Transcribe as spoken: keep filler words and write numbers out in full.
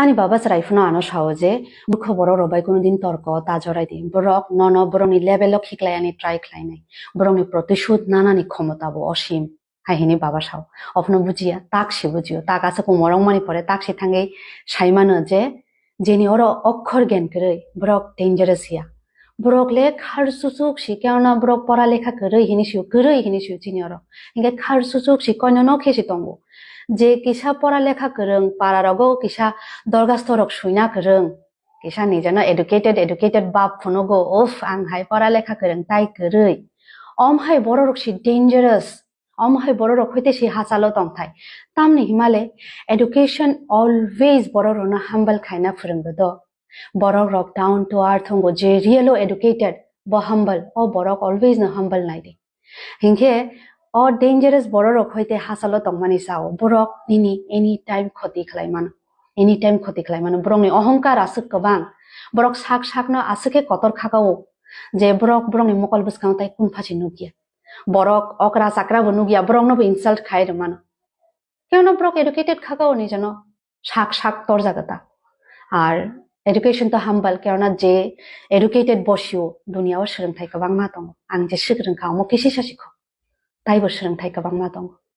Ani baba chwrai phano ano sao je, murkho borok rok bai kuno din torko ta jorai di. Borok nono borokni level o khiklai ani try khlai nai. Borokni protishud nanani khomota bo osim. Hai hini baba sao. Ophno bujiya, tak si bujiyo. Tak aswk umor wngmani pore tak si thangwi sai mano je, jeni oro okhor gyan kwrwi, borok dangerous ya. Borok le khar suchuk si, keno borok pora lekha kwrwi hini sio, kwrwi hini sio chini oro. Hinkhe khar suchuk si koino no khe si tongo. Je kisa pora lekha kwrwng, para rogo kisa dorgasto rok suina kwrwng, kisa nijeno educated, educated bab phunugo, "Uff, ang hai pora lekha kwrwng tai kwrwi." Om hai borok rok si dangerous. Om hai borok rok hoite si hachalo tongthai. Tamni himale education always borok rokno humble khaina phwrwngwi do. Borok rok down to earth wngo, je real o educated, bo humble, o borok always no humble nai di. Hinkhe o dangerous borok rok hoite hachalo tongmani sao, borok nini anytime khoti khlai mano, anytime khoti khlai mano. Borokni ohongkar aswk kwbang, borok sak sakno aswk khe kotor khakao je borok borokni mokol bwskango tai kun phachi nukya. Borok okra chakra bo nukya, borokno bo insult khai rw mano. Keno borok educated khakao nijeno sak sak torjak ta. Ar education to humble, keno je educated bosio dunia o swrwngthai kwbangma tongo. Ang je swk rwngkha omo kisi sa sikho. Taibo swrwngthai kwbangma tongo.